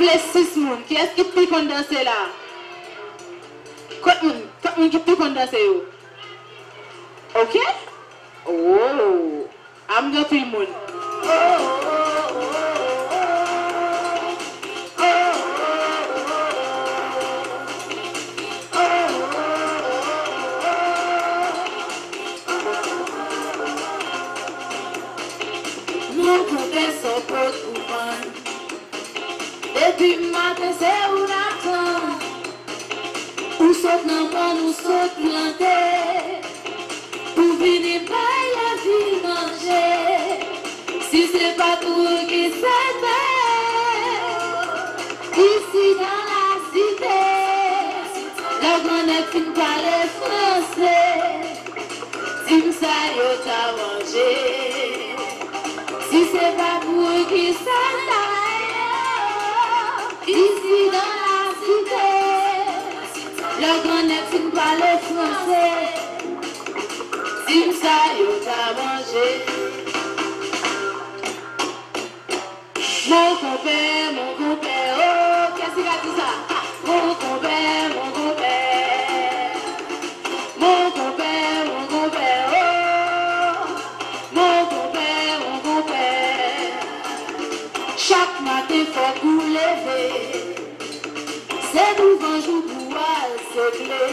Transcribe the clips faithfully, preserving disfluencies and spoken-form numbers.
Vle sis moun. Kiyès ki pi konn danse la? Kot moun? Kot moun ki pi konn danse yo? Ok? Oh! Am gen anpil moun. Mon konpè, sa w pot pou vann? Depi maten se ou n ap tann. Ou sot nan mòn, ou sot plante. Ou vini bay lavi manje. Si se pa t ou ki sèten, isi nan lasite, lè grannèg fin pale franse, di m sa yo ta manje. Si se pa t ou ki sèten, isi nan lasite, lè grannèg fin pale franse, di m sa yo ta manje. Mon konpè, mon konpè, oh, kiyès ki ka di sa? Mon konpè, mon konpè. Mon konpè, mon konpè, oh. Mon konpè, mon konpè. Chak maten fòk ou leve. Se douvan jou pou w al sekle.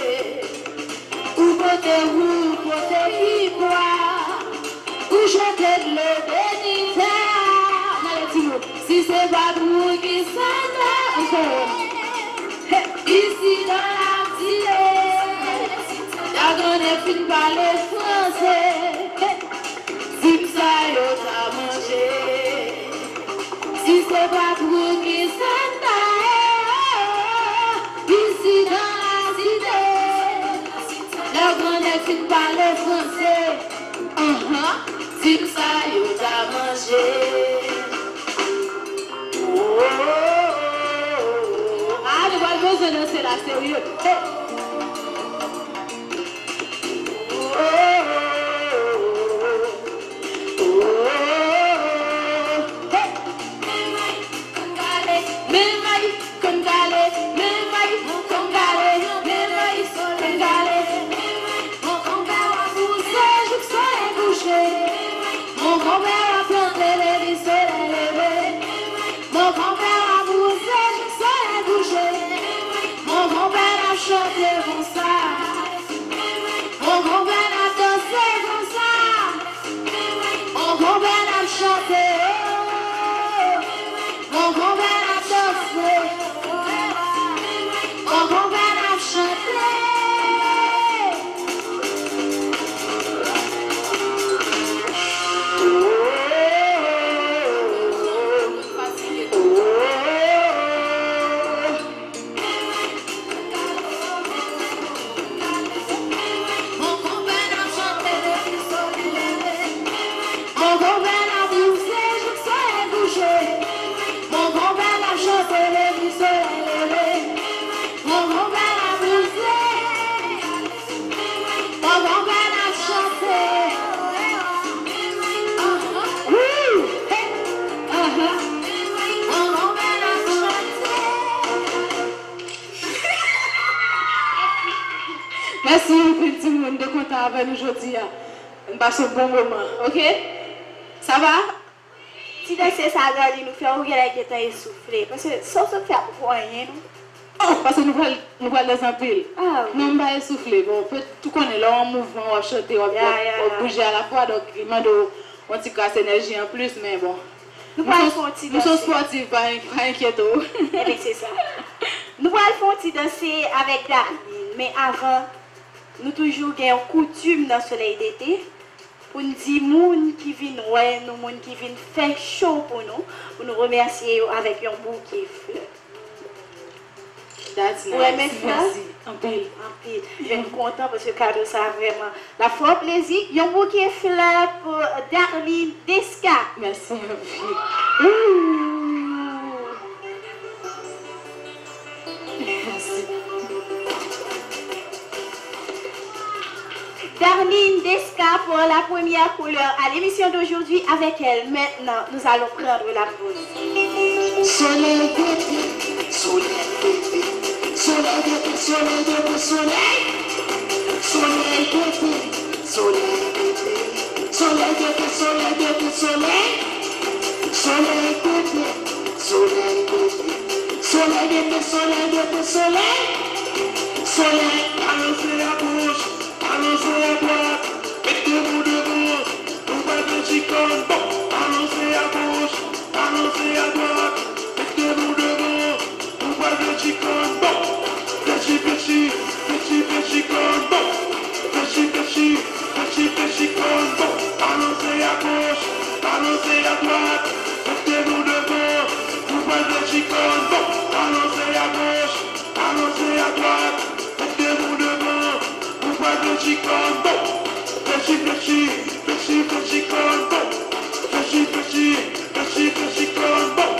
Ou pote woul, ou pote pikwa. Ou jete dlo beni tè a. Gade timoun. Si se pa pou ou ki sèten, ankò. Hey, isi nan ap tire. Lè grannèg fin pale franse. Hey. Di m sa yo ta manje. Si se pa pou ki sèten, isi nan lasite, lè grannèg fin pale franse, anhan, di m sa yo ta manje. Oh, oh, oh, oh, oh. Ah, nou pral bezwen danse la, serye. Hey. Mon konpè ap plante depi solèy leve. Mon konpè ap wouze jis solèy kouche. Mon konpè ap chante konsa. Mon konpè ap danse konsa. Mon konpè ap chante, oh. Mon konpè ap danse. Mon konpè ap chante. Mon konpè ap wouze jis solèy kouche. Mon konpè ap chante depi solèy leve. Mon konpè ap wouze. Mon konpè ap chante. Woo! Hey! Aha! Mon konpè ap chante. Mèsi anpil, timoun, de kontan avè nou jodi a. Nou pase yon bon moman, ok? Sa va? Ti danse sa, Darline, ou fè ou genlè gentan esoufle. Paske sa w sot fè a poko anyen, non. Oh, paske nou pral, nou pral danse anpil. Ah, wi. Non, m pa esoufle. Bon, ou konnen, lè w an mouvman, w ap chante, w ap, w ap, w ap bouje alafwa, donk, li mande w yon ti kras enèji anplis, men bon. Nou pral fè yon ti danse. Nou se yon spòtif, pa, pa enkyete w. Ebyen, se sa. Nou pral fè yon ti danse avèk Darline, men avan, nou toujou gen yon koutim nan Solèy Dete. Pou n di moun ki vin wè nou, moun ki vin fè show pou nou, pou nou remèsye yo avèk yon bouke flè. That's nice. Ou renmen flè? Mèsi anpil. Anpil. Men nou kontan paske kado sa vrèman l ap fè w plezi. Yon bouke flè pou Darline Desca. Mèsi anpil. Ooh. Mèsi. Darline Desca pour la première couleur à l'émission d'aujourd'hui. Avec elle, maintenant, nous allons prendre la pause. Solèy dete. Solèy pete, solèy pete, solèy pete, solèy. Solèy pete, solèy pete, solèy pete, solèy pete, solèy. Solèy pete, solèy pete, solèy pete, solèy pete, solèy. Solèy balanse agoch, balanse adwat, mete nou devan. Nou pral fè chikòn, bon, balanse agoch, balanse adwat, mete nou devan. Nou pral fè chikòn, bon, flechi, flechi, flechi, flechi kòn, bon, flechi, flechi, flechi, flechi kòn, bon, balanse agoch, balanse adwat, mete nou devan. Nou pral fè chikòn, bon, balanse agoch, balanse adwat, mete nou devan. Nou pral fè chikòn, bon, flechi, flechi, flechi, flechi kòn, bon, flechi, flechi, flechi, flechi kòn, bon,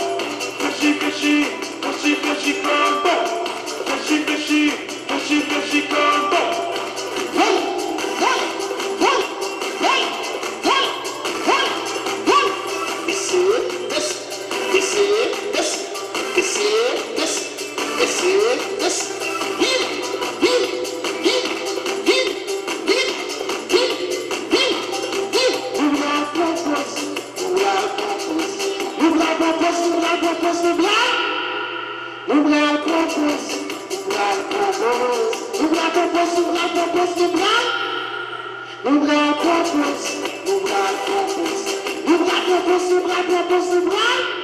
flechi, flechi, flechi, flechi kòn, bon, flechi, flechi, flechi, flechi kòn, bon. Hey, hey, hey, hey, hey, hey, hey. Mesye, mesye, mesye, mesye, mesye, mesye, mesye, mesye. Vin, vin, vin, vin, vin, vin, vin, vin. Nou pral pran pòz, nou pral pran pòz, nou pral pran pòz, nou pral pran pòz, nou pral. Nou pral pran pòz, nou pral pran pòz, nou pral pran pòz, nou pral pran pòz, nou pral. Nou pral pran pòz, nou pral pran pòz, nou pral pran pòz, nou pral pran pòz, nou pral.